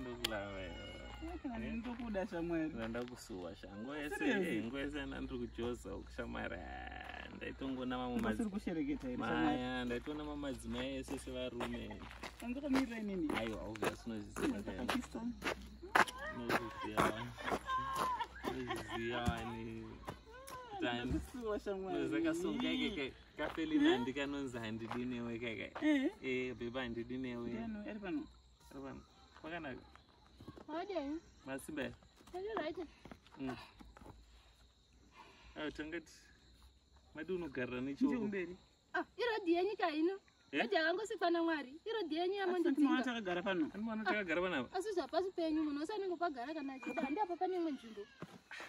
Ndokulava. Kana nini ndokuda shamwari. Ndakusuwa sha. Nguva yese Serious? nguva yese ndandiri kujoza uku shamwari. Ah, Ndaitongoona mamwe Pasiri madzi. kushereketa here shamwari? Maya, ndaitoona mamwe madzimai ese sevarume. Andakamirira inini. Aiwa, obvious unozviziva kani. Ndakakisa. Unozviziva. Unozviziva wani. Ndakusuwa shamwari. Zakasunga keke kafelinandi kanonzi handidi newe keke. Eh. Eh, beba handidi newe. Ndiani ari pano? Ari pano. Kwakanaka. Wadini? Masimba. Ari right. Ayo tangati madi unogarira Nje nechoko. kumberi. Ah, irodhi yenyu ka ino. Eh? Rodhi yakangosikwa naMwari. Irodhi yenyu Asati maona yamondidzinga. takagara pano. Ani mwana takagara panapa. Asi zvapasi penyu munhu wese anenge pagara kana achida. Handi apa pane imwe nzvimbo.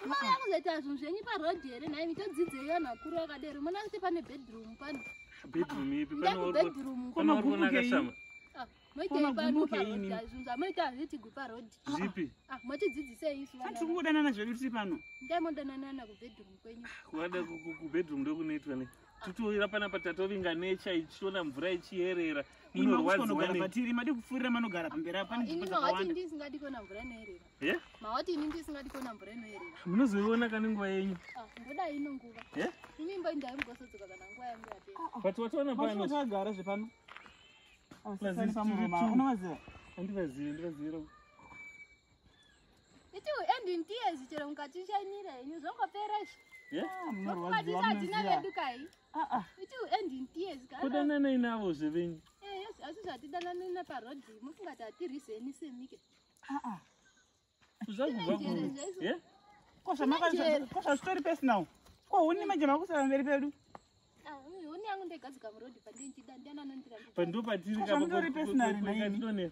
Mauya kuzoita zvinhu zvenyu parodhi here nhai mitodzidzei vanhu vakuru vakadero. Muna kuti pane bedroom pano. Bedroom ipi Ndai pano uri kubedroom. pano uri kuona Kwamagumbuke akashama. Ah, moitei pano Kwamagumbuke parodhi. ini. Zvinhu zvamoita hazviitigwi parodhi. Zvipi? Ah, motidzidzisei isu vana. Tiri kungodanana zvedu tiri pano. Ndai modananana kubedroom kwenyu. Kuada kubedroom ndokunoitwa ne. Titoira panapa tatovinga nature ichiona mvura ichiyerera. Imi Munorwadziwa makutonogara ne. patiri madi kupfuurira manogara pamberi apa pane Ini nzvimbo mawati dzakawanda. ndisingadi kuona mvura inoerera. Eh? Mawati ini ndisingadi kuona mvura inoerera. Munozoiona kani nguva yenyu. Ah, ndoda ino nguva. Eh? Imi imboendai mugosodzoka kana nguva yangu yapera. But watoona Mashuwa pano. takagara zvepano. Plus Asisani it's pamuroma. tiri two. Unovaziva? Andivazivi, ndivazivira. It will end in tears chero mukatishainira henyu zvongopera izvi. Eh? Ah, munorwadziwa Zvokubatisa hatina munoziva. vedu kai. Ah ah. It will end in tears kana. Kudananai navo zvevenyu. Eh, yes, asi zvatidanane neparodhi mufungati hatirizeni semike. Ah ah. Zvakubva Tinenjere ku. zvaiso. Eh? Ko zvamaka ko zvazvitori personal. Ko huni manje makusara pamberi pedu. Ah, huni yangu ndegadzika murodhi pandinchida ndiani anondirambidza. Pando patiri Ko zvamutori personal naini? Katidonera.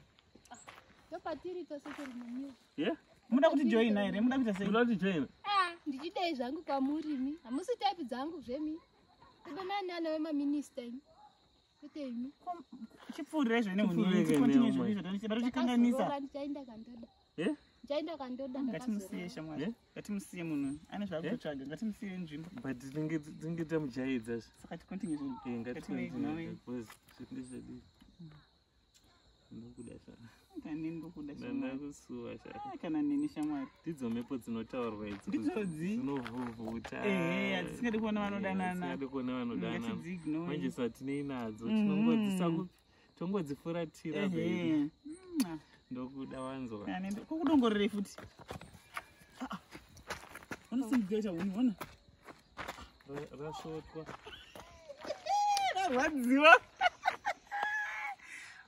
Ndopatiri tose tiri mumiwo. Eh? Muda kuti join here? Muda kuita sei? Muda kuti join. Ah, ndichidai zvangu kwamuri mi. Hamusi type dzangu zvemi. Kudanana neana vemaminista imi. Kwete imi. Chipfuurirai zvene huni. Chipfuurirai Tikontinue zvene, zvedu izvo tanochida tichikanganisa. Ndakazorora ndichaenda kandoda. Eh? Ndichaenda kandoda Ngatimusiye ndakazorora. shamwari. Eh? Ngatimusiye munhu. Ane zvaakutotsvaga. Ngatimusiye nzvimbo. But tinenge tinenge tamujaidza. Saka tikontinue zvedu. Eh, Ngatimuignore. ngatikontinue because zvindezvedi. Ndokuda sha. Kana nini ndokuda shamwari. Ndakusuwa sha. Ah, Kana nini shamwari. Ndidzo mhepo dzinotaurwa idzi. Ndidzodzi. Dzinovhuvhuta. Ehe, hadzisingadi kuona vanodanana. Dzisingadi kuona vanodanana. Ngatidziignore. Manje satinei nadzo tinongodzisaku tongodzifuratira baby. Ehe. Mwah. Ndokuda wanzwa. Kana nini- ko kudongorerei futi? Ah, ah. Unosimudzira chahuni, ona. Rasvotwa. Rarwadziwa.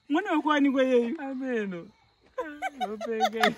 Mwana wekuwanikwa iyeyu. Ameno. Ndopenga.